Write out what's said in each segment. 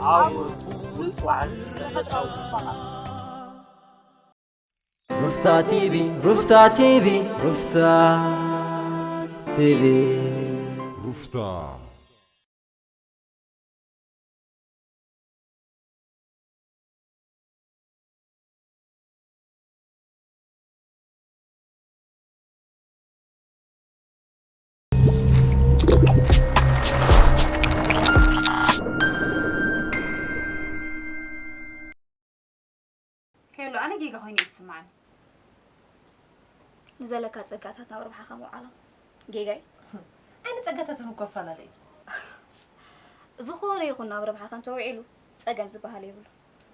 ዓወት ውጹዕ ተፈጥሮኣዊ ጽባቐ። ሩፍታ ቲቪ ሩፍታ ቲቪ ሩፍታ ቲቪ ሩፍታ ሄሎ፣ ኣነ ጌጋ ኮይኑ እዩ ዝስምዓኒ። ንዘለካ ጸጋታት ናብ ረብሓኻ ምውዓሎም ጌጋ እዩ። ኣነ ጸጋታት እውን እኮ ኣፈላለ እዩ። ዝኾነ ይኹን ናብ ረብሓኻ እንተውዒሉ ጸገም ዝበሃል የብሉ።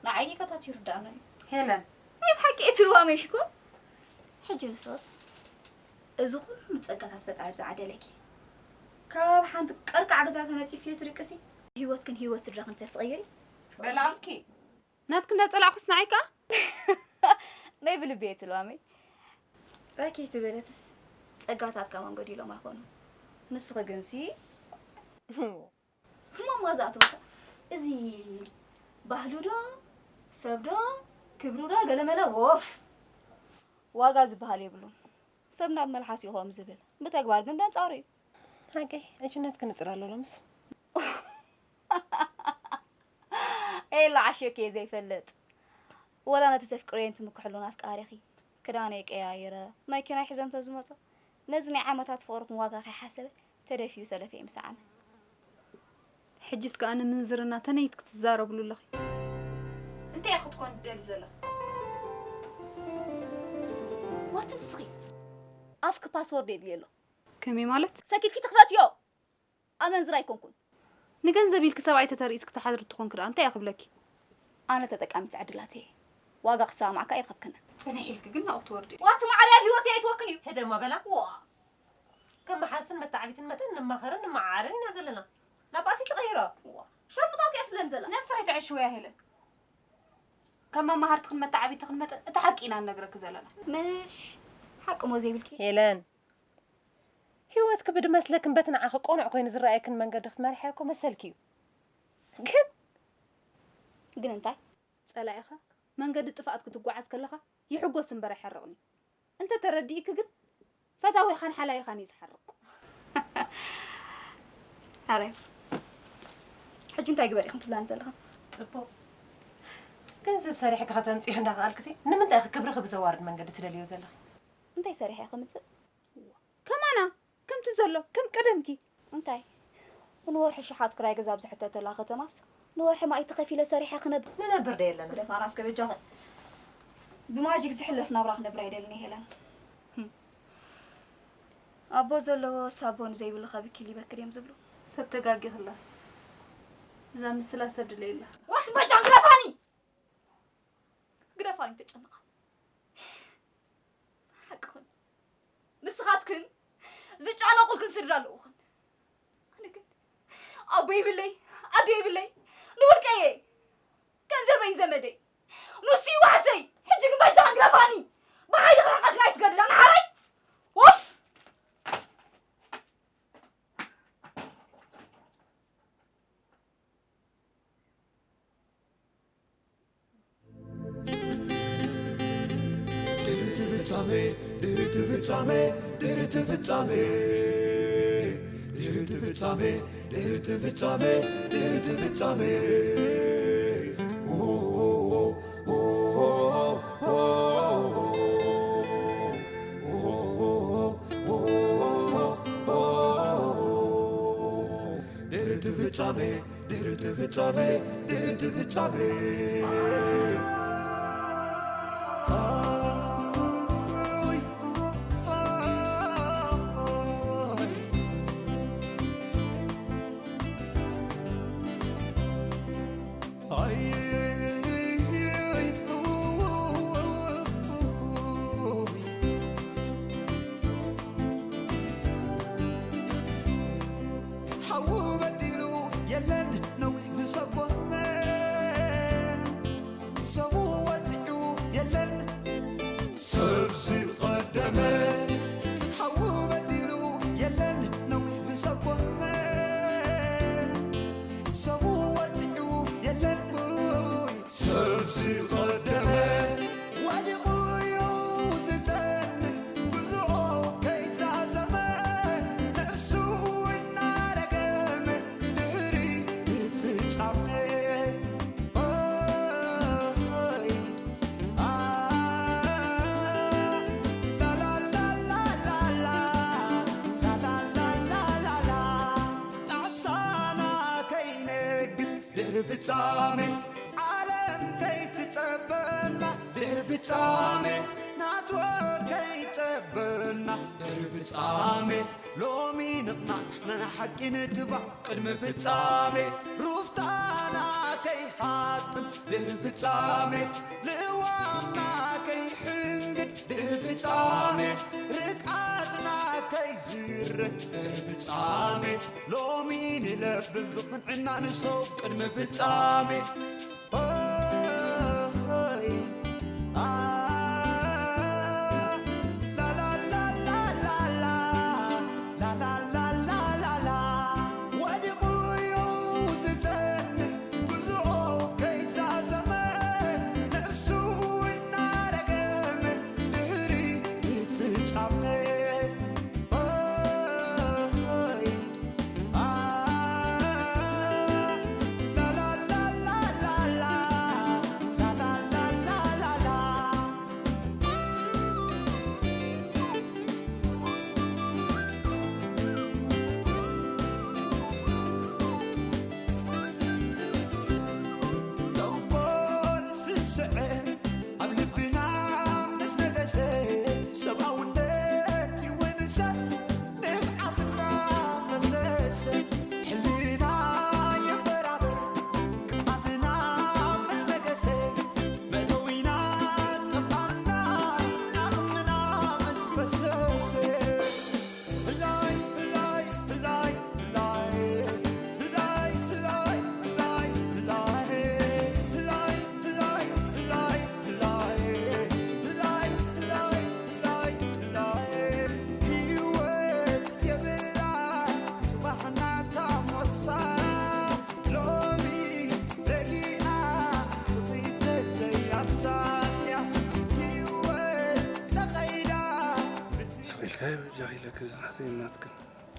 ንዓይ ጌጋታት ይርዳእና እዩ። ሄለን፣ ናይ ብሓቂ እትልዋ መሽኮን። ሕጂ ንስኽስ እዚ ኩሉ ጸጋታት ፈጣሪ ዝዓደለኪ ካብ ሓንቲ ቅርቃዕ ገዛ ተነጺፍኪ ትድቅሲ ህይወትክን ህይወት ስድራኽን እንተትቕይሪ በላዕኪ ናትክ እንዳጸላዕኩስ ንዓይ ከኣ ናይ ብልቢ እየ ትልዋመይ። ራኬ ትበለትስ ጸጋታትካ መን ጎዲሎም ኣይኮኑ። ንስኺ ግንሲ ማማ ዝኣተወካ እዚ ባህሉ ዶ ሰብ ዶ ክብሩ ዶ ገለመለ ወፍ ዋጋ ዝበሃል የብሉን። ሰብ ናብ መልሓስ እዩ ከምኡ ዝብል ብተግባር ግን በንጻሩ እዩ። ሓቀይ ዕሽነት ክንጽር ኣሎ ሎምስ ኤላ ዓሽዮኪ እየ ዘይፈልጥ ወላ ነቲ ተፍቅርየን ትምክሕሉን ኣፍቃሪኺ ክዳነይ ቀያይረ መኪናይ ሒዘ እንተዝመጾ ነዚ ናይ ዓመታት ፍቕርኹም ዋጋ ከይሓሰበ ተደፊኡ ሰለፈ ይምስዓኒ። ሕጂስ ከኣ ንምንዝርና ተነይት ክትዛረብሉ ኣለኺ። እንታይ ኢኺ ክትኮኒ ትደሊ ዘለኺ? ዋት ንስኺ ኣፍኪ ፓስወርድ የድልዮ ኣሎ። ከመይ ማለት? ሰኪትኪ ትኽፈትዮ። ኣመንዝራ ኣይኮንኩን። ንገንዘብ ኢልኪ ሰብኣይ ተተርኢስ ክትሓድሪ ትኾንኪ ደኣ እንታይ እየ ክብለኪ? ኣነ ተጠቃሚት ዕድላት እየ። ዋጋ ክሰማማዕካ ኣይረኸብክን። ጽንሕ ኢልኪ ግን ናብኡ ክትወርዲ ኢኺ። ዋት ማዕርያ ኣብ ህይወተይ ኣይትወክን እዩ። ሕደ እማ በላ። ዋ ከም መሓዙትን መተዓቢትን መጠን ንማኸርን ንመዓርን ኢና ዘለና። ናብ ባእሲ ትቐይሮ። ዋ ሸርሙጣ እኮ እያ ትብለኒ ዘላ። ነብስኻ ኣይተዕሽውያ ሄለን። ከም መማህርትኽን መተዓቢትኽን መጠን እቲ ሓቂ ኢና ንነግረኪ ዘለና። ምሽ ሓቂ እሞ ዘይብልኪ። ሄለን ህይወትኪ ብድመስለክን በቲ ንዓኺ ቅኑዕ ኮይኑ ዝረኣየክን መንገዲ ክትመርሕያ እኮ መሰልኪ እዩ። ግን ግን እንታይ? ጸላኢኻ መንገዲ ጥፍኣት ክትጓዓዝ ከለኻ ይሕጎስ እምበር ኣይሓርቕን እዩ። እንተ ተረዲእኪ ግን ፈታዊኻን ሓላይኻን እዩ ዝሓርቕ። ኣረ ሕጂ እንታይ ግበር ኢኹም ትብላኒ ዘለኹም? ጽቡቕ ገንዘብ ሰሪሕኪ ከተምጽዮ እንዳኸኣልክሲ ንምንታይ ኢኺ ክብርኺ ብዘዋርድ መንገዲ ትደልዮ ዘለኺ? እንታይ ሰሪሐ ከምጽእ? ከማና ከምቲ ዘሎ ከም ቀደምኪ። እንታይ ንወርሒ ሽሓት ክራይ ገዛ ኣብ ዝሕተተላ ከተማስ ንወርሒ ማይ ተኸፊለ ሰሪሐ ክነብር። ንነብር ዶ የለና? ግደፋና እስከ በጃኺ። ብማጂክ ዝሕለፍ ናብራ ክነብር ኣይደልን እየ ሄለን። ኣቦ ዘለዎ ሳቦ ንዘይብሉ ከብኪል ይበክል እዮም ዝብሉ። ሰብ ተጋጊኽላ። እዛ ምስላ ሰብ ድለይላ። ዋት በጃ ግደፋኒ! ግደፋኒ ተጨንቓ። ሓቅኽን ንስኻትክን ዝጨነቑልክን ስድራ ኣለዉኽን። ኣነ ግን ኣቦ ይብለይ ኣደ ይብለይ ንውልቀየ ገንዘበይ ዘመደይ ንሱ ይዋሕሰይ። ሕጂ ግን በጃኽን ግደፋኒ። ብሓይሊ ክርሕቐክን ኣይትገድዳን ሓረይ ውፍ ድርት ፍጻሜ ድርት ፍጻሜ ድርት ፍጻሜ ድርት ፍጻሜ ድርት ፍጻሜ ድርት ፍጻሜ ድርት ፍጻሜ ድርት ፍጻሜ ድርት ፍጻሜ ፍጻሜ ኦይ፣ ኣ፣ ላላላላላላ፣ ላላላላላላ። ጣዕሳና ከይነግስ ድሕሪ ፍጻሜ፣ ዓለም ከይትጸበና ድሕሪ ፍጻሜ፣ ናትወ ከይጸበና ድሕሪ ፍጻሜ፣ ሎሚ ንቕናዕ ንሓቂ ንትባዕ ቅድሚ ፍጻሜ፣ ሩፍታና ከይሃጥም ድሕሪ ፍጻሜ፣ ልዋምና ከይሕንግድ ድሕሪ ፍጻሜ፣ ርቃትና ከይዝረግ ድሕሪ ፍጻሜ፣ ሎሚ ንለብም ብቕንዕና ንሰው ቅድሚ ፍጻሜ። ኦይ፣ ኣ፣ ላላላላላላ፣ ላላላላላላ። ወዲቑ እዩ ዝጸንሕ ጉዞኡ ከይዛዘመ፣ ነፍሱ እናረገመ ድሕሪ ፍጻሜ። ኦይ፣ ተንኮል ስስዐ ኣብ ልብና ምስ ነገሰ፣ ሰብኣውነት ይውንሰፍ፣ ንብዓትና ፈሰሰ፣ ሕልና ይበራበር፣ ቅብኣትና ምስ ነገሰ፣ መእተዊና ጠፍኣና፣ ዓቕምና ምስ ፈሰሰ። ስቕ ኢልካዮ በጃኺ ኢለኪ፣ እዚ ናተይን ናትክን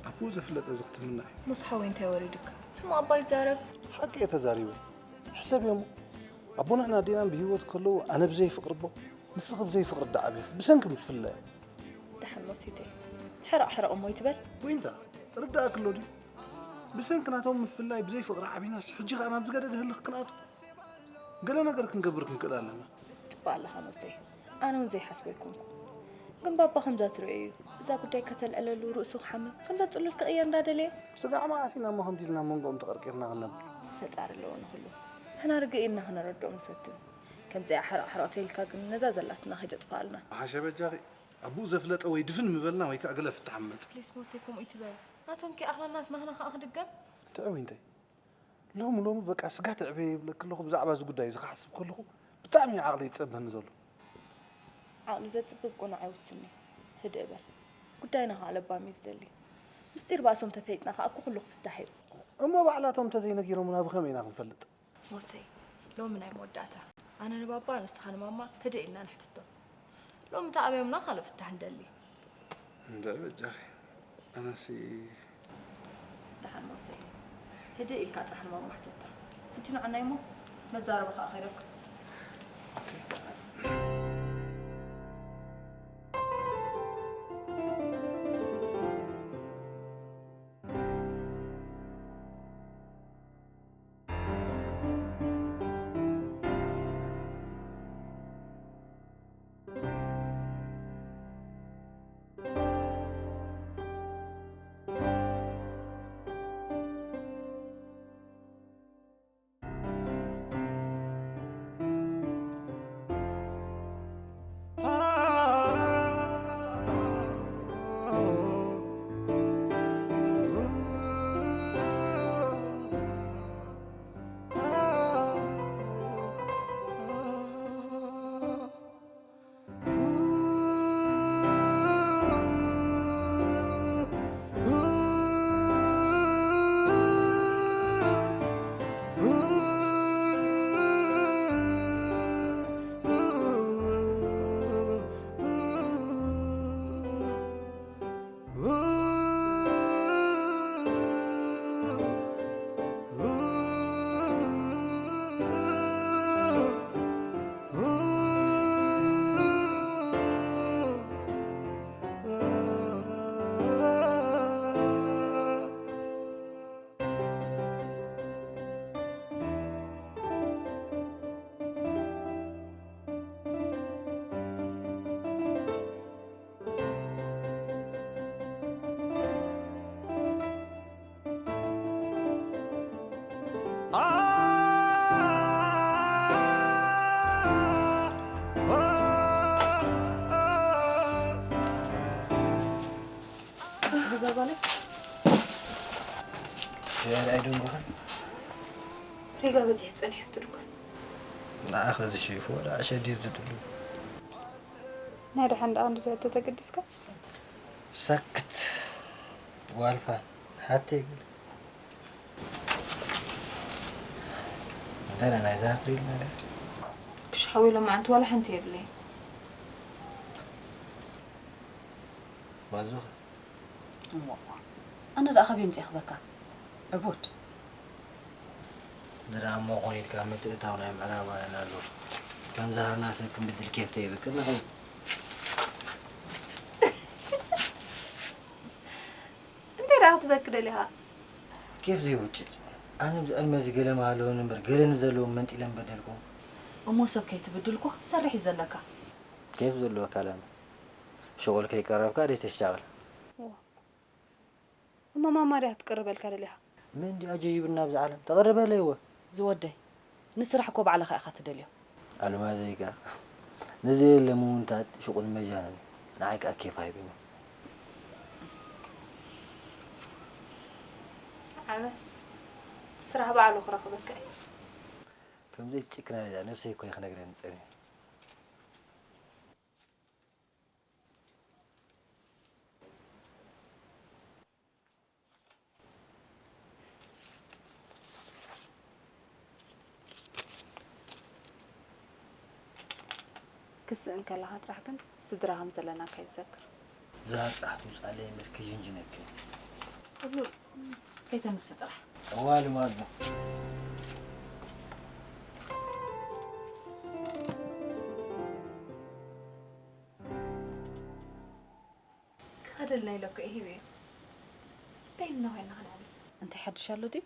ኣቦኡ ዘፍለጠ እዚ ክትምና እዩ። ሙስ ሓወይ እንታይ ወሪዱካ? ሕሙቕ ኣባ ይዛረብ። ሓቂ እየ ተዛሪበ። ሕሰብዮ እሞ፣ ኣቦናን ኣዴናን ብህይወት ከለዉ ኣነ ብዘይ ፍቕሪ ኣቦ፣ ንስኺ ብዘይ ፍቕሪ ኣደ ዓቢኺ፣ ብሰንኪ ምፍልላይ። ደሓን መሲተይ። ሕረቕ ሕረቕ እሞ ይትበል። ዊንታ፣ ርዳእኪ ኣሎ ድዩ? ብሰንኪ ናቶም ምፍልላይ ብዘይ ፍቕሪ ዓቢናስ፣ ሕጂ ኸኣ ናብ ዝገደደ ህልኽ ክንኣቱ? ገለ ነገር ክንገብር ክንክእል ኣለና። ትባእ ኣለኻ ሞሰይ፣ ኣነ እውን ዘይሓስቦ ኣይኮንኩ። ግን ባባ ከምዛ ትርእዮ እዩ። እዛ ጉዳይ ከተልዕለሉ፣ ርእሱ ክሓምም፣ ከምዛ ጽሉል ክቕየር እንዳደለየ። ስጋዕ መዓስ ኢና እሞ ከምዚ ኢልና መንጎኦም ተቐርቂርና ክንነብር? ፈጣሪ ኣለዎ ንኹሉ። ንሕና ርግእ ኢልና ክነረድኦም ንፈትን። ከምዚኣ ሕረቕ ሕረቕ ተይልካ ግን ነዛ ዘላትና ከይተጥፍኣልና። ኣሓሸ በጃኺ፣ ኣቡኡ ዘፍለጠ ወይ ድፍን ምበልና ወይ ከኣ ገለ ፍታሕ ምመጽእ። ፕሊስ ሞሰይ ከምኡ ይትበል። ናቶም ከይኣኽለናስ ናህና ከኣ ክድገም? ትዕዊ እንታይ? ሎሚ ሎሚ በቃ ስጋ ትዕበየ ይብለኪ ኣለኹ። ብዛዕባ እዚ ጉዳይ እዚ ክሓስብ ከለኹ ብጣዕሚ እዩ ዓቕለይ ዝጸበኒ ዘሎ። ዓቕሊ ዘጽብብ ቁኑዕ ኣይውስን እዩ። ህድእ በል። ጉዳይና ከኣ ለባም እዩ ዝደሊ። ምስጢር ባእሶም ተፈሊጥና ከኣ እኮ ኩሉ ክፍታሕ እዩ። እሞ ባዕላቶም እንተዘይነጊሮምና ብኸመይ ኢና ክንፈልጥ? ሞሰይ፣ ሎሚ ናይ መወዳእታ። ኣነ ንባባ፣ ንስኻ ንማማ ህድእ ኢልና ንሕትቶም። ሎሚ እንተኣብዮምና ካልእ ፍታሕ ንደሊ። እንድዒ በጃኺ፣ ኣነሲ። ደሓን ሞሰይ፣ ህድእ ኢልካ ጥራሕ ንማማ ሕተታ። ሕጂ ንዓናይ እሞ መዛረቢ ከኣ ከይረብካ። ኣይደንጎኻን? ሪጋ በዚሕ ጸኒሑ ኣብቲ ድኳን። ንዓኸ ዝሸይፎ ወላ ዕሸ ድዩ ዝጥሉ? ናይ ደሓን ደኣ እንድዚ ሕቶ ተገዲስካ? ሰክት ዋልፋ ሓተይ ግን። እንታይ ደኣ ናይ ዛሃር ትሪል ነገር? ክሻዊ ሎማዓንቲ ዋላ ሓንቲ የብለይ። ማዞ እሞ፣ ኣነ ደኣ ካበይ ኣምጺኤ ክህበካ? ዕቡድ። ንደኣ እሞ ኮን ኢልካ ምትእታው ናይ ምዕራባውያን ኣሎ። ከም ዝሃርና ሰብ ክንብድል ኬፍ ተይበክር ንኸይድ። እንታይ ደኣ ክትበክ ደሊኻ? ኬፍ ዘይውጭጭ። ኣነ ኣብዚ ዕድመ እዚ ገለ መሃለውን እምበር ገለ ንዘለዎም መንጢለ ምበደልኩም። እሞ ሰብ ከይትብድል እኮ ክትሰርሕ እዩ ዘለካ። ኬፍ ዘለዎ ካላሚ። ሽቑል ከይቀረብካ ደይ ተሽታቕል። እሞ ማማ ድያ ክትቅርበልካ ደሊኻ? መን ድዩ ኣጀይብና ኣብዚ ዓለም? ተቕርበለይ እወ። ዝወደይ፣ ንስራሕ እኮ ባዕልኻ ኢኻ ትደልዮ። ኣልማዘይ ከኣ፣ ንዘየለ ምውንታት ሽቑል መጃኑን እዩ። ንዓይ ከኣ ኬፍ ሃይብኒ። ዓበ፣ ስራሕ ባዕሉ ክረኽበካ እዩ። ከምዘይ ትጭክና ደኣ ነብሰይ እኮ እዩ ክነግረኒ ጸኒሑ። ክስእ እንከለኻ ጥራሕ ግን ስድራ ከም ዘለና ከይትዘክር። እዛ ጥራሕ ትውጻለይ እምበር ክጅንጅነኪ። ጽሉል ከይተምስ ጥራሕ። እዋ ልማዞ። ክኸደልና ኢለ እኮ እየ ሂበዮ። በይንና ኮይንና ክንዕልል። እንታይ ሓድሽ ኣሎ ድዩ?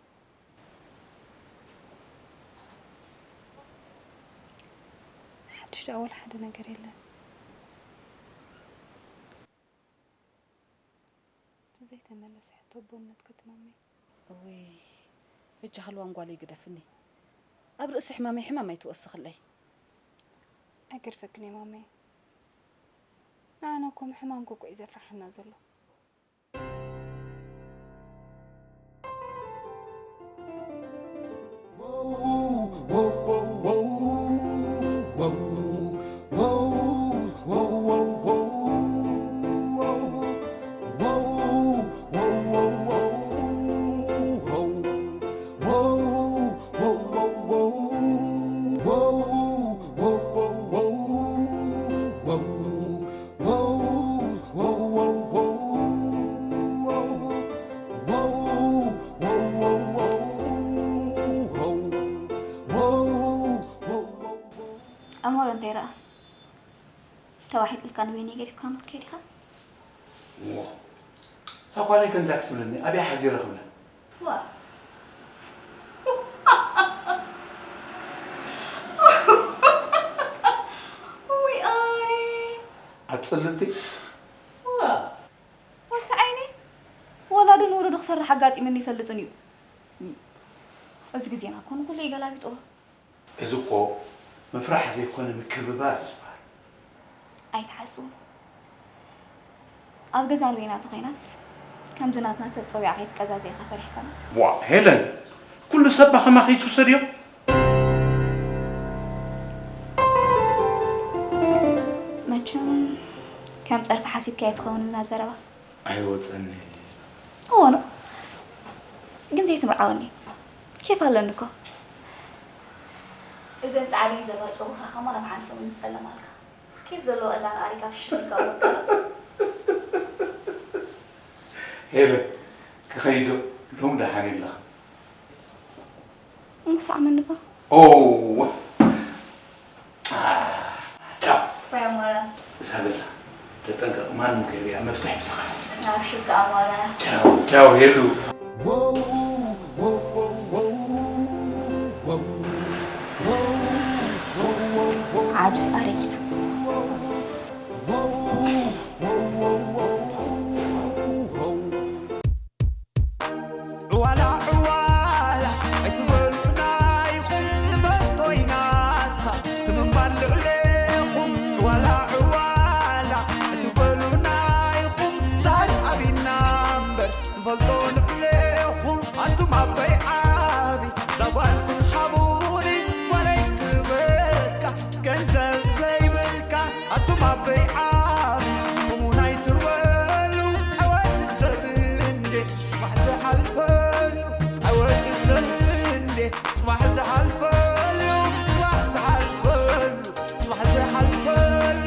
ሓድሽ ደኣ ወላ ሓደ ነገር የለን። እቲ ዘይተመለሰ ሕቶ ኣቦነት ክትማመይ። እውይ፣ በጃኺ ልዋም ጓለይ ግደፍኒ። ኣብ ርእሲ ሕማመይ ሕማም ኣይትወስኽለይ። ኣይገድፈክን እየ ማመይ። ንዓና እኮ ምሕማም እኮ እዩ ዘፍርሓና ዘሎ። ኣሞረ እንታይ ረኣ? ተዋሒጥልካ ንበይነይ ገዲፍካኒ ክትከይድ ኢኻ? እሞ፣ እታ ጓለይ ከምዛ ክትብለኒ፣ ኣበይ ሓዲረ ክብላ? ዋ። ውይ፣ ኣነ። ኣቲ ጽልልቲ። ዋ። ወቲ ዓይነይ፣ ወላዲ ንውሉዱ ክፈርሕ ኣጋጢሙኒ ይፈልጥን እዩ። እዚ ግዜና እኮ ንኹሉ እዩ ገላቢጥዎ። እዚ እኮ ምፍራሕ ዘይኮነ ምክብባር እዩ ዝበሃል። ኣይትሓሱ። ኣብ ገዛ ንበይና ተኾይናስ፣ ከምዚ ናትና ሰብ ጸዊዓ ከይትቀዛዘ ኢኻ ፈሪሕካና። ዋእ ሄለን፣ ኩሉ ሰብ ብኸማኺ ትውሰድዮ? መቸም ከም ጸርፊ ሓሲብካዮ ትኸውን እዛ ዘረባ። ኣይወጸኒ። እወ ነው። ግን ዘይትምርዓወኒ። ኬፍ ኣለኒ እኮ። እዘን ጻዕደን ዘለዋ ጨጉርኻ ከማን ኣብ ሓንቲ ሰሙን ምስ ጸለማልካ። ኬፍ ዘለዎ ቀዳን ኣሪካ ፍሽል ኢልካ ወጣ። ሄለ፣ ክኸይዶ ሎም ደሓን የለኻ። እሞ ሳዕመኒ እባ። ኦ፣ አ፣ ቻው። ባይ ኣሞራ። እዛ ገዛ ተጠንቀቕ፣ ማንም ከይሪኣ መፍትሒ ምሳኻ ሓዝ። ኣብሽር ከኣ ኣሞራ። ቻው፣ ቻው ሄሉ። ዓብስ ኣረጊት። ዕዋላ ዕዋላ ኣይትበሉና ኢኹም ንፈልጦ ኢና እታ ትምንባል ልዕሌኹም። ዕዋላ ዕዋላ ኣይትበሉና ኢኹም ሳር ኣቢና እምበር ንፈልጦ ልዕሌኹም። ኣንቱም ኣበይ ጽባሕ ዝሓልፈሉ፣ ጽባሕ ዝሓልፈሉ፣ ጽባሕ ዝሓልፈሉ።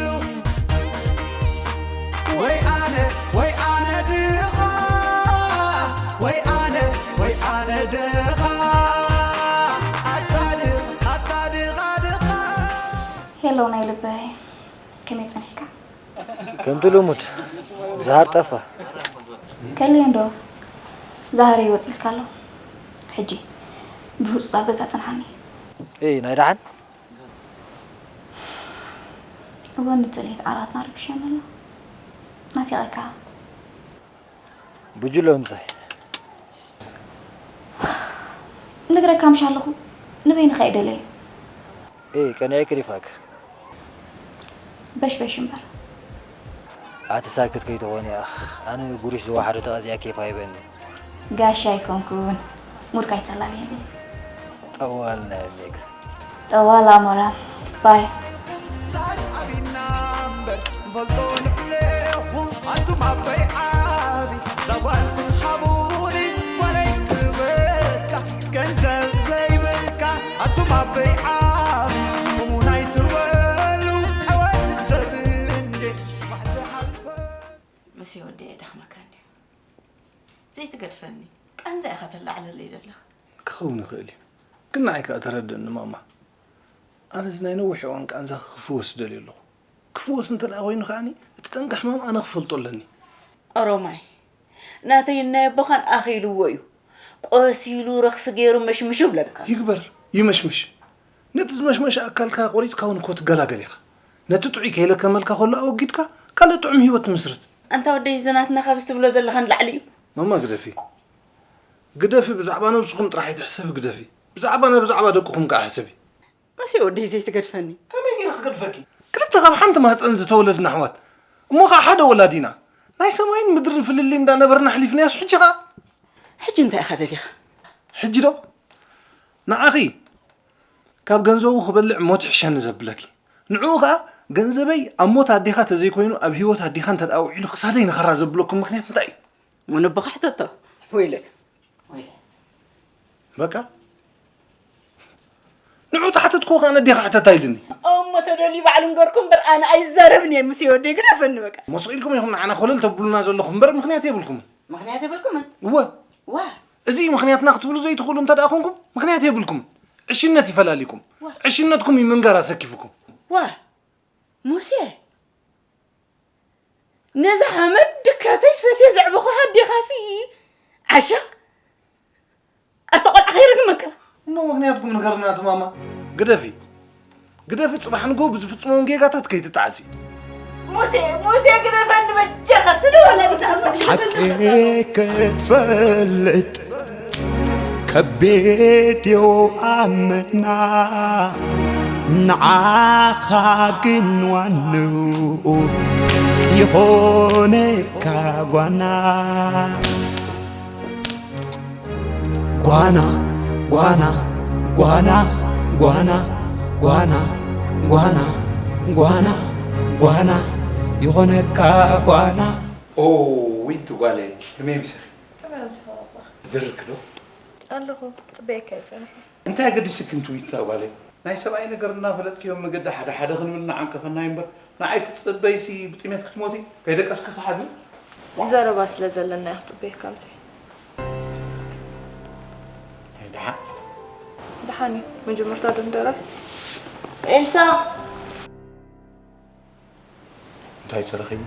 ወይ ኣነ፣ ወይ ኣነ ድኻ፣ ወይ ኣነ፣ ወይ ኣነ ድኻ። ኣታ ድኻ፣ ኣታ ድኻ፣ ድኻ። ሄሎ ናይ ልበይ፣ ከመይ ጸኒሕካ? ከምቲ ልሙድ፣ ዝሃር ጠፋ። ከልየን ዶ? ዛህረይ ወጺልካ ኣሎ። ሕጂ ብህጹጽ ኣብ ገዛ ጽንሓኒ። ኤይ፣ ናይ ደሓን? እወ፣ ንጽሌት ዓራትና ረቢሸና ኣሎ። ናፊቐካ። ብጅሎ ምሳይ። ንግረካ ምሽ ኣለኹ። ንበይንኻ እየ ደለየ። ኤይ፣ ቀኒዐ ክሪፋክ። በሽበሽ እምበር። ኣቲ ሳክት ከይትኾኒ ኣኽ። ኣነ ጉሪሽ ዝወሓዶ ተቐዚኣ ኬፍ ኣይበኒ። ጋሻ ኣይኮንኩን። ሙድካ ኣይተላለየኒ። ጠዋል ናይ ሜክ። ጠዋል ኣሞራ። ባይ። ሳር ኣቢና እምበር ንፈልጦ ንዕሌኹ። ኣቱም ኣበይ ዓቢ ዛጓልኩም ሓቡኒ ጓለይ ክበካ ገንዘብ ዘይብልካ ኣቱም ኣበይ ዓቢ እሙን ኣይትበሉ ኣወዲ ሰብ እንዴ ጽባሕ ዝሓልፈ መሲ ወዲ የደኽመካ እንድዩ ዘይትገድፈኒ ቀንዛ ኢኻ ተላዕለለይ ዘለኻ ክኸውን ይኽእል እዩ ግን ንዓይ ከኣ ተረድእኒ ማማ ኣነዚ ናይ ነዊሕ እዋን ቃንዛኺ ክፍወስ ደልየ ኣለኹ ክፍወስ እንተ ደኣ ኮይኑ ከኣኒ እቲ ጠንቂ ሕማም ኣነ ክፈልጦ ኣለኒ ኦሮማይ ናተይ እናይ ኣቦኻን ኣኺልዎ እዩ። ቆሲሉ ረኽሲ ገይሩ መሽምሹ ብለካ። ይግበር ይመሽምሽ። ነቲ ዝመሽመሸ ኣካልካ ቆሪጽካ እውን እኮ ትገላገል ኢኻ። ነቲ ጥዑይ ከይለከመልካ ከሎ ኣወጊድካ ካልእ ጥዑም ህይወት ትምስርት። ኣንታ ወደይ እዚ ናትና ካብዚ ትብሎ ዘለኻ ንላዕሊ እዩ። ማማ ግደፊ። ግደፊ ብዛዕባ ነብስኹም ጥራሕ ኣይትሕሰቢ ግደፊ። ብዛዕባና ብዛዕባ ደቅኹም ከኣ ሕሰቢ። መሲ ወደይ ዘይትገድፈኒ። ከመይ ገይረ ክገድፈኪ? ክልተ ካብ ሓንቲ ማህፀን ዝተወለድና ኣሕዋት እሞ ኸዓ ሓደ ወላዲና ናይ ሰማይን ምድርን ፍልልይ እንዳነበርና ኣሕሊፍናዮስ ሕጂ ኸዓ? ሕጂ እንታይ ኢኻ ደሊኻ? ሕጂ ዶ? ንዓኺ ካብ ገንዘቡ ክበልዕ ሞት ይሕሸኒ ዘብለኪ ንዕኡ ኸዓ ገንዘበይ ኣብ ሞት ኣዴኻ ተዘይኮይኑ ኣብ ህይወት ኣዴኻ እንተ ደኣ ውዒሉ ክሳደይ ንኸራ ዘብለኩም ምኽንያት እንታይ እዩ? እሞ ነቦኻ ሕተቶ ወይለ በቃ ንዑ ተሓተትኩ ከኣ ነዴኻ ሕተታ ኢልኒ እሞ ተደልዩ ባዕሉ ንገርኩም እምበር ኣነ ኣይዛረብን እየ ምስ ወደይ ግደፈኒ በቃ ሞስቕ ኢልኩም ኢኹም ንዓና ኮለል ተብሉና ዘለኹም እምበር ምኽንያት የብልኩምን ምኽንያት የብልኩምን እወ ዋ እዚ እዩ ምኽንያትና ክትብሉ ዘይትኽእሉ እንተ ደኣ ኮንኩም ምኽንያት የብልኩምን ዕሽነት ይፈላሊኩም ዕሽነትኩም እዩ ምንጋር ኣሰኪፉኩም ዋ ሙሴ ነዛ ሓመድ ድካተይ ሰትየ ዘዕበኹኻ ኣዴኻሲ ዓሻ ኣብቲ ቆልዓ ከይረግመካ እሞ ምኽንያትኩም ንገርና እቲ ማማ ግደፊ ግደፊ ጽባሕ ንግሆ ብዝፍጽሞም ጌጋታት ከይትጣዕሲ ሙሴ ሙሴ ግደፈኒ በጃኻ ስለ ወለድና ሓቂ ክትፈልጥ ከቢድ እዩ ኣመና ንዓኻ ግን ዋንኡ ይኾነካ ጓና ጓና ጓና ጓና ጓና ጓና ጓና ጓና ጓና ይኾነካ ጓና ኦዊት ጓለይ ከመይ ምሰኺ? ከመይ ኣምሲኻ ባባ? ትደርኪ ዶ? ኣለኹ፣ ጽበየካ እየ ጸኒሐ። እንታይ ኣገዲስኪ ንትዊታ ጓለይ? ናይ ሰብኣይ ነገር እናፈለጥክዮ መገዲ ሓደ ሓደ ክንብል ንዓንቀፈና እዩ እምበር ንዓይ ክትጽበይሲ ብጥሜት ክትሞቲ ከይደቀስኪ ትሓዝኒ? ዘረባ ስለ ዘለና እየ ክጽበየካ ኣምሲሐ። ኣይ ደሓን። ደሓን እዩ። መጀመርታ ዶ ንደረር? ኤልሳ! እንታይ ተረኺቡ?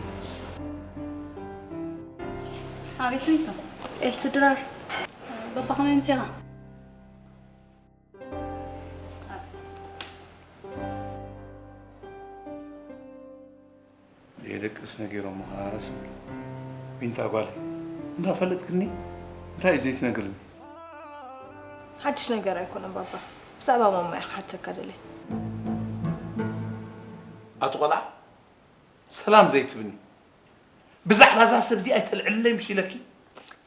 ኣቤት ዊንቶ። ኤልሲ ድራር። በባ ከመይ ምሲኻ? የደቅስ ነጊሮም ምዃና ረስዕ። ዊንታ ጓለይ፣ እንዳፈለጥክኒ እንታይ እዩ ዘይትነግርኒ? ሓድሽ ነገር ኣይኮነን ባባ። ብዛዕባ ማማ እየ ክሓተካ ደልየ። ኣቲ ቆልዓ፣ ሰላም ዘይትብኒ? ብዛዕባ እዛ ሰብ እዚኣ ኣይተልዕልለይ ምሽ ኢለኪ?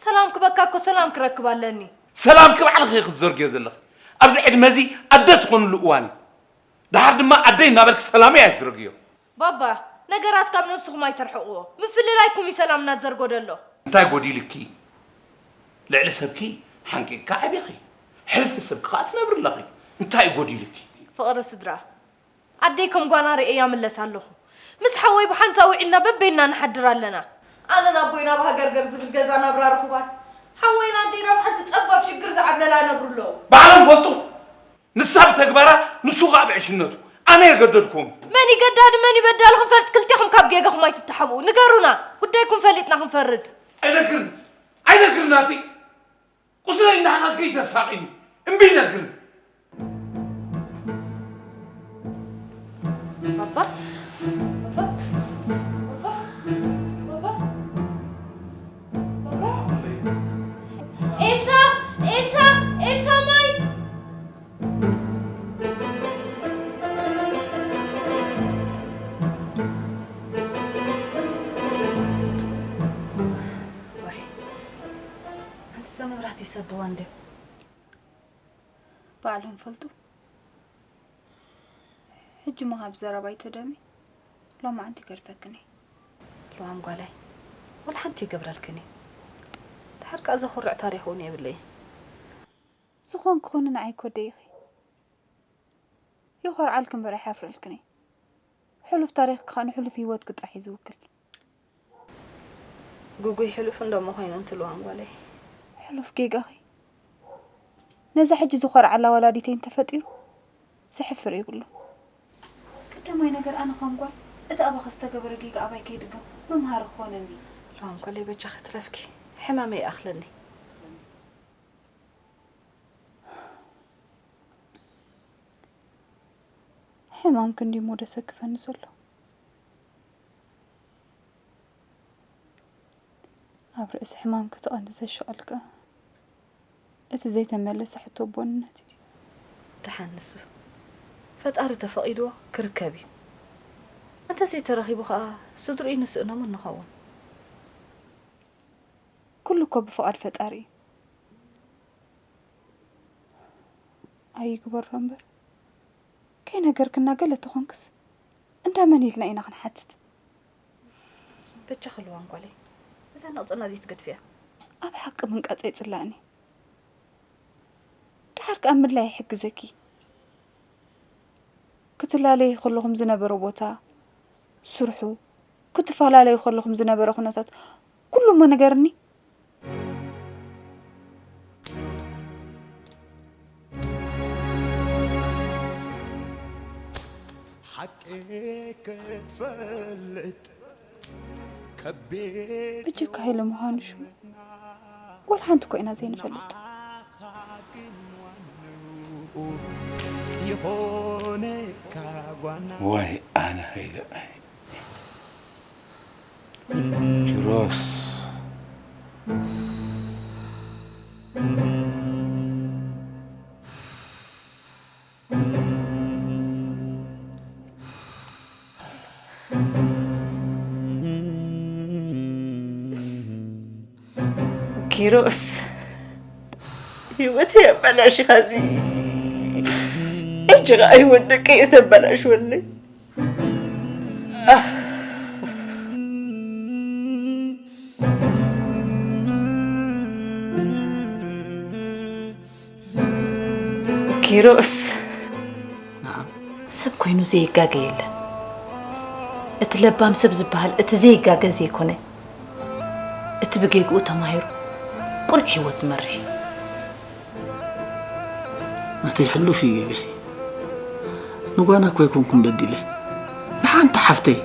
ሰላም ክበካ እኮ ሰላም ክረክብ ኣለኒ። ሰላምኪ ባዕልኺ ኢኺ ክትዘርግዮ ዘለኺ። ኣብዚ ዕድመ እዚ ኣደ ትኾንሉ እዋን እዩ። ደሓር ድማ ኣደይ እናበልኪ ሰላመይ ኣይትዘርግዮ። ባባ፣ ነገራት ካብ ነብስኹም ኣይተርሕቕዎ። ምፍልላይኩም እዩ ሰላምና ዝዘርጎ ዘሎ። እንታይ ጎዲልኪ? ልዕሊ ሰብኪ ሓንቂቕካ ዓቢኺ። ሕልፊ ሰብ ክዓ ትነብሪ ኣለኺ። እንታይ ጎዲልኪ? ፍቕሪ ስድራ። ኣደይ ከም ጓና ርእየያ ምለስ ኣለኹ። ምስ ሓወይ ብሓንሳእ ውዒልና በበይንና ንሓድር ኣለና። ኣነን ኣቦይን ኣብ ሃገርገር ዝብል ገዛ ናብራ ርኹባት፣ ሓወይን ኣደይን ኣብ ሓንቲ ጸባብ ሽግር ዝዓብለላ ይነብሩ ኣለዉ። ባዕሎም ፈልጡ። ንሳ ብተግባራ፣ ንሱ ኸኣ ብዕሽነቱ። ኣነ የገደድኩም። መን ይገዳዲ መን ይበዳሉ ክንፈልጥ ክልቴኹም ካብ ጌጋኹም ኣይትተሓብኡ። ንገሩና። ጉዳይኩም ፈሊጥና ክንፈርድ። ኣይነግርን። ኣይነግርን ናቲ። ቁስለይ እንዳሓኸ ከይተሳቕይኒ እምቢ ይነግርን። ባባ፣ ባባ፣ ባባ፣ ባባ፣ ባባ። ኤልሳ፣ ኤልሳ፣ ኤልሳ ማይ። ወይ፣ ኣንቲ እዛ መብራህቲ ይሰድዋ እንድዮም። ባዕሎም ፈልጡ። ሕጂ እሞ ካብ ዘረባይ ተደሚ፣ ሎማዓንቲ ይገድፈክን እየ። ለዋም ጓለይ፣ ዋላ ሓንቲ ይገብረልክን እየ። ድሓር ከኣ ዘኹርዕ ታሪኽ እውን የብለይን። ዝኾን ክኹን ንዓይ ኮደይ ኢኺ። ይኾርዓልኪ እምበር ኣይሓፍረልክን እየ። ሕሉፍ ታሪኽኪ ኸኣ ንሕሉፍ ህይወትኪ ጥራሕ እዩ ዝውክል። ግጉይ ሕሉፍ እንዶ እሞ ኮይኑ እንትልዋም ጓለይ። ሕሉፍ ጌጋኺ ነዛ ሕጂ ዝኾርዓላ ወላዲተይ እንተፈጢሩ ዘሕፍር የብሉን። ቀዳማይ ነገር ኣነ ከም ጓል እቲ ኣባኺ ዝተገበረ ጌጋ ኣባይ ከይድገም መምሃሪ ክኾነኒ እዩ። ልዋም ጓለይ በጃኺ ትረፍኪ፣ ሕማመይ ይኣኽለኒ። ሕማም ክንዲ እሞ ደሰክፈኒ ዘሎ። ኣብ ርእሲ ሕማም ክትቐንዲ ዘሽቐልካ እቲ ዘይተመለሰ ሕቶ ኣቦንነት እዩ። ደሓን ንሱ ፈጣሪ ተፈቒድዎ ክርከብ እዩ። እንተዘይተረኺቡ ኸኣ ስድርኡ ንስእኖምን ንኸውን። ኩሉ እኮ ብፍቓድ ፈጣሪ እዩ። ኣይግበሮ እምበር። ከይነገርክና ገለ ተኾንክስ እንዳ መን ኢልና ኢና ክንሓትት? በጃኺ ልዋም ጓለይ፣ እዛ ነቕጽና ዘይትገድፍያ። ኣብ ሓቂ ምንቃጽ ኣይጽላእን እዩ። ደሓር ከኣ ምድላይ ይሕግዘኪ። ክትላለዩ ከለኹም ዝነበረ ቦታ፣ ስርሑ፣ ክትፈላለዩ ከለኹም ዝነበረ ኩነታት ኩሉ እሞ ንገርኒ። ሓቂ ክትፈልጥ ከቢድ በጀካ ሃይለ ምዃኑ ሽሙ ዋላ ሓንቲ እኮ ኢና ዘይንፈልጥ። ይኾነካ ጓና ዋይ ኣነ ሃይለ። ኪሮስ። ኪሮስ፣ ህይወተይ ኣበላሺኻ፣ እዚ ሕጂ ኸኣ ህይወት ደቀይ እተበላሽወለይ። ኪሮስ፣ ነዓም። ሰብ ኮይኑ ዘይጋገ የለን። እቲ ለባም ሰብ ዝበሃል እቲ ዘይጋገ ዘይኮነ፣ እቲ ብጌግኡ ተማሂሩ ቅኑዕ ህይወት ዝመርሕ እዩ። ናተይ ሕሉፍ እዩ ጌጋይ። ንጓና እኮ ኣይኮንኩን በዲለ። ንሓንቲ ሓፍተይ፣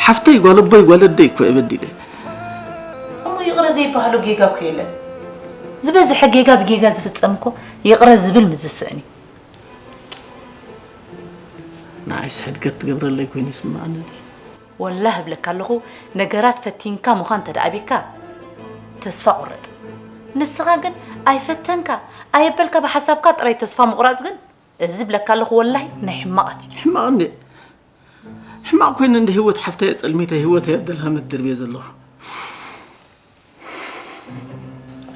ሓፍተይ ጓል ኣቦይ ጓል ኣደይ እኮ እየ በዲለ። እሞ ይቕረ ዘይበሃሎ ጌጋ እኮ የለን። ዝበዝሐ ጌጋ ብጌጋ ዝፍጸም እኮ ይቕረ ዝብል ምስ ዝስእን እዩ። ንዓይስ ሕድገት ትገብረለይ ኮይኑ ይስምዓኒ። ወላሂ እብለካ ኣለኹ፣ ነገራት ፈቲንካ ምዃን እንተ ደኣ ኣቢካ፣ ተስፋ ቁረጽ። ንስኻ ግን ኣይፈተንካ፣ ኣየበልካ ብሓሳብካ ጥራይ ተስፋ ምቑራጽ ግን፣ እዚ እብለካ ኣለኹ ወላሂ ናይ ሕማቓት እዩ። ሕማቕ እንዴ? ሕማቕ ኮይነ እንደ ህይወት ሓፍተይ ኣጸልሚተ ህይወተይ ኣብ ደልሃመት ደርብየ ዘለኹ።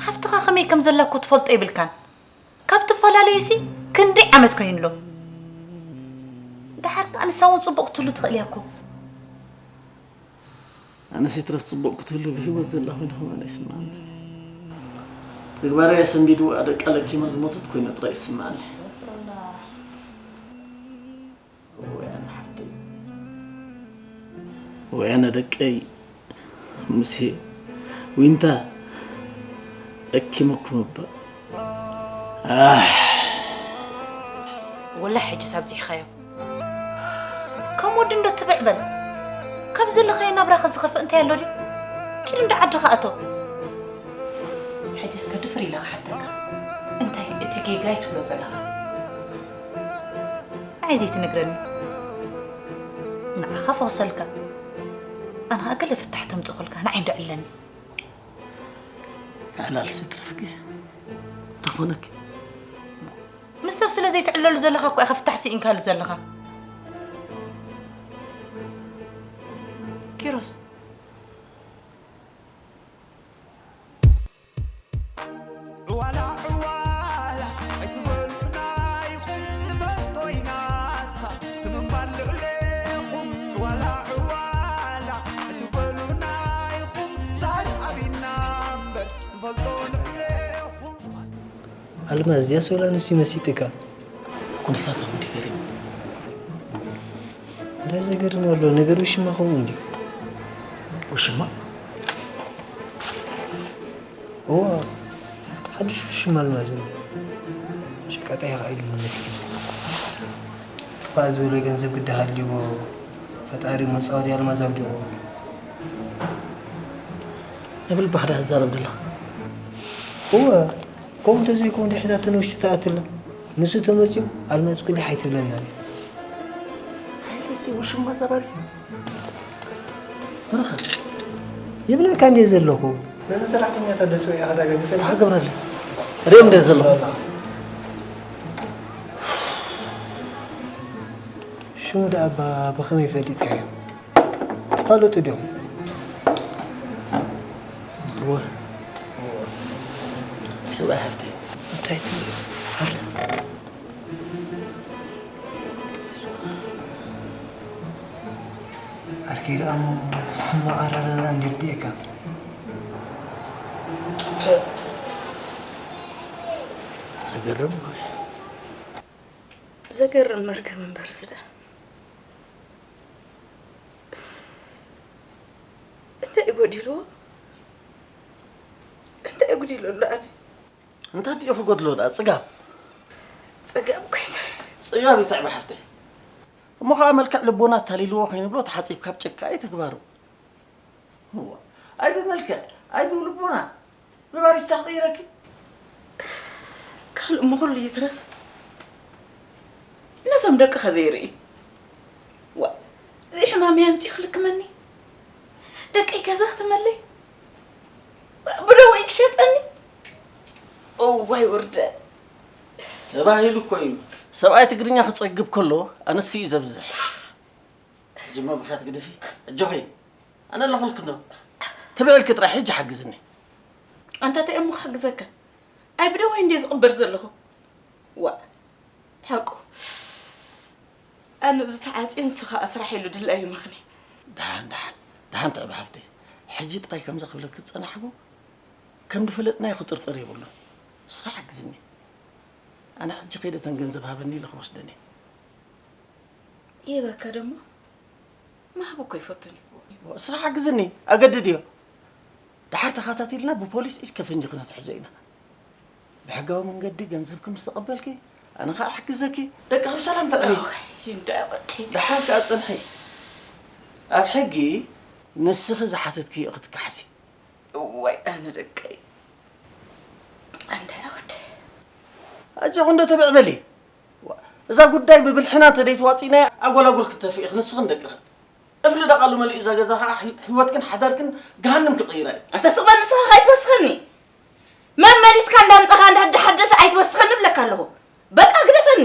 ሓፍትኻ ከመይ ከም ዘላ እኮ ትፈልጦ የብልካን። ካብ ትፈላለዩሲ ክንደይ ዓመት ኮይኑ ኣሎ። ደሓር ከኣ ንሳ እውን ጽቡቕ ክትህሉ ትኽእል እያ እኮ። ኣነስ ይትረፍ ጽቡቕ ክትህሉ ብህይወት ዘላ ኮይነ ከማን ኣይስምዓኒ። ተግባራይ ኣሰንቢድዋ ደቃ ለኪማ ዝሞተት ኮይና ጥራይ ይስምዓኒ። ወይ ኣነ ሓፍተይ፣ ወይ ኣነ ደቀይ፣ ሙሴ፣ ዊንታ፣ ለኪመኩም እባ። ኣሕ። ወላሂ ሕጅስ ኣብዚሕኻዮ። ከም ወዲ እንዶ ትብዕ በል። ካብ ዘለኻዮ ናብራኸ ዝኸፍእ እንታይ ኣሎ ድዩ? ኪድ እንዶ ዓድኻ እቶ። ሕጂ እስከ ድፍር ኢለ ክሓተካ። እንታይ እቲ ጌጋይ ትብሎ ዘለኻ? ንዓይ ዘይትነግረኒ? ንዓኻ ፈኹሰልካ። ኣነ ኸኣ ገለ ፍታሕ ተምጽእኹልካ ንዓይ እንዶ ዕለኒ። ዕላል ስድረፍኪ ተኾነኪ። ምስ ሰብ ስለ ዘይትዕለሉ ዘለኻ እኮ ኢኻ ፍታሕ ስኢንካሉ ዘለኻ። ኪሮስ። ዕዋላ ዕዋላ ኣይትበሉና ኢኹም ንፈልጦ ኢና እታ ትምንባር ልዕሌኹም። ዕዋላ ዕዋላ ኣይትበሉና ኢኹም ሳር ኣቢና እምበር ንፈልጦ ልዕሌኹም። ኣልማዝ ድያስ ወላ ንሱ ይመሲጥካ? ኩነታቶም እንዲህ ገሪሙ። እንታይ ዘገርም ኣሎ? ነገር ውሽማ ከምኡ እንድዩ። ውሽማ? እዋ፣ ሓድሽ ውሽማ ኣልማዝ ኣሎ። ሸቃጣይ ኢኻ ኢሉኒ መስኪን። ጥፋእ ዝበሎ ገንዘብ ግዲ ሃልይዎ፣ ፈጣሪ መጻወዲ ኣልማዝ ኣውዲቑ። ንብል ባህዳ ትዛረብ ዘለኻ? እወ፣ ከምኡ እንተዘይኮነ ሒዛቶ ንውሽጢ ትኣትላ። ንሱ ተመፅዩ ኣልማዝ ቁሊሕ ኣይትብለናን እያ። ሓይሲ ውሽማ ዘባልስ ይብለካ እንዴ ዘለኹ። ነዚ ሰራሕተኛታት ደስ ወይ ኣረጋግሰ ገብረለ ሪኦም እንዴ ዘለኹ። ሽሙ ደኣ እባ ብኸመይ ፈሊጥካዮ? ትፋለጡ ዲኹም? ሰብኣይ ሃብተይ እንታይ ትብል? ዓርከይ ደኣ እሞ ሕማቕ ኣረዳድኣ እንድዩ ርድኤካ። ዘገርም እኮ እዩ። ዘገርም መርገም እምበር ዝዳ እንታይ እዩ ጎዲልዎ? እንታይ እዩ ጉዲሉ ኣሎ ኣነ? እንታይ ድዩ ክጎድሎ ደኣ? ጽጋብ። ጽጋብ ኮይተ። ጽጋብ ይትዕቢ ሓፍተይ። እሞ ኸዓ መልክዕ ልቦና ኣታሊልዎ ከይንብሎ ተሓጺብካ ብጭቃ እዩ ተግባሩ። እዋ፣ ኣይ ብመልክዕ፣ ኣይ ብልቦና፣ ብባሪስታ ክቕይረኪ። ካልእ ምኹሉ ይትረፍ ነዞም ደቅኸ ዘይርኢ። ዋ፣ እዚ ሕማመይ ኣምጺኡ ክልክመኒ? ደቀይ ገዛ ክተመለይ? ብደወይ ክሸጠኒ? እዋይ ውርደት። ተባሂሉ እኮ እዩ። ሰብኣይ ትግርኛ ክጸግብ ከሎ ኣንስቲ እዩ ዘብዝሕ። ሕጂ እሞ ብኽያት ግደፊ። ኣጆኺ። ኣነ ኣለኹልኪ እንዶ። ትብዕልኪ ጥራይ ሕጂ ሓግዝኒ። ኣንታ እንታይ እሞ ክሕግዘካ? ኣይ ብደወይ እንድየ ዝቕበር ዘለኹ። ዋእ ሓቁ። ኣነ ኣብዚ ተዓጽየ ንሱ ኸኣ ስራሕ ኢሉ ድላዩ ምኽኒ። ደሓን ደሓን ደሓን ትዕቢ ሓፍተይ። ሕጂ ጥራይ ከምዚ ክብለኪ ዝጸናሕኩ ከም ዝፈለጥናዮ ክጥርጥር የብሉን። ንስኺ ሓግዝኒ። ኣነ ሕጂ ከይደ እተን ገንዘብ ሃበኒ ኢለ ክወስደን እየ። ይህበካ ደሞ ምሃብ እኮ ይፈቱን እዩ። ንስኺ ሓግዝኒ፣ ኣገድድዮ። ደሓር ተኸታቲልና ብፖሊስ ኢድ ከፈንጂ ክነትሕዞ ኢና። ብሕጋዊ መንገዲ ገንዘብኪ ምስ ተቐበልኪ ኣነ ኸኣ እሕግዘኪ። ደቅኺ ብሰላም ተዕብዪ። ኣዋይ እንዳ ወደይ። ደሓር ከኣ ጽንሒ። ኣብ ሕጊ ንስኺ ዝሓተትክዮ ኢኺ ትከሓሲ። እዋይ ኣነ ደቀይ። ኣንዳ ወደይ። ኣጆኺ እንዶ ተብዕ በሊ። እዛ ጉዳይ ብብልሕና እንተ ደይትዋጺእናያ ኣጓላጉል ክትተፍኢ ኢኺ ንስኽን ደቅኽን። እፍሊ ደቓሉ መሊኡ እዛ ገዛ ኸኣ ህይወትክን ሓዳርክን ገሃንም ክቕይራ እዩ። ኣታ ስቕ በል ንስኻ ከይትወስኸኒ። መመሊስካ እንዳምጻኻ እንዳሓደሰ ኣይትወስኸኒ እብለካ ኣለኹ። በቃ ግደፈኒ።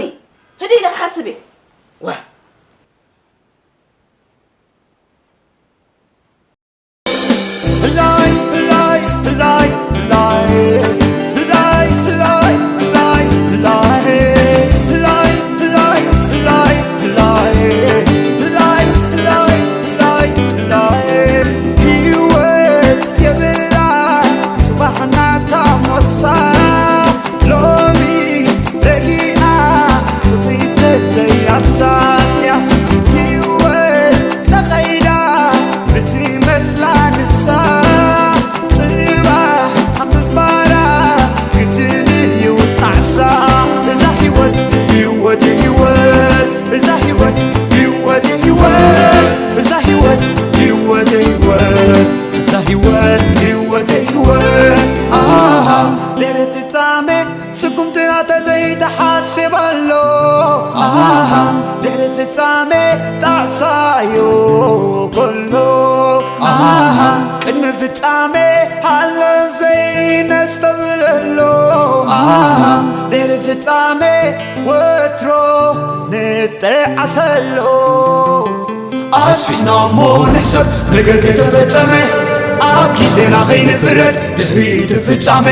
ህድእ ኢለ ክሓስብ እየ። ዋ። ኣዮ ጎሎ ኣሃ፣ ቅድሚ ፍጻሜ ኣሎ ዘይነስተብለሎ ኣሃ፣ ድሕሪ ፍጻሜ ወትሮ ንጠዓሰሎ። ኣስፊሕና እሞ ንሕሰብ ነገር ከይተፈጸመ፣ ኣብ ግዜና ከይንፍረድ ድሕሪ እቲ ፍጻሜ።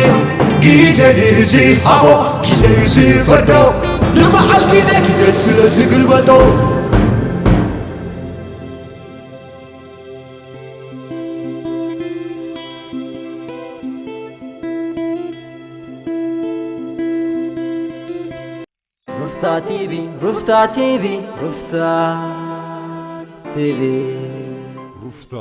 ግዜ ድዩ ዝሃቦ፣ ግዜ እዩ ዝፈርዶ፣ ንበዓል ግዜ ግዜ ስለ ዝግልበጦ። ሩፍታ ቲቪ፣ ሩፍታ ቲቪ፣ ሩፍታ ቲቪ። ሩፍታ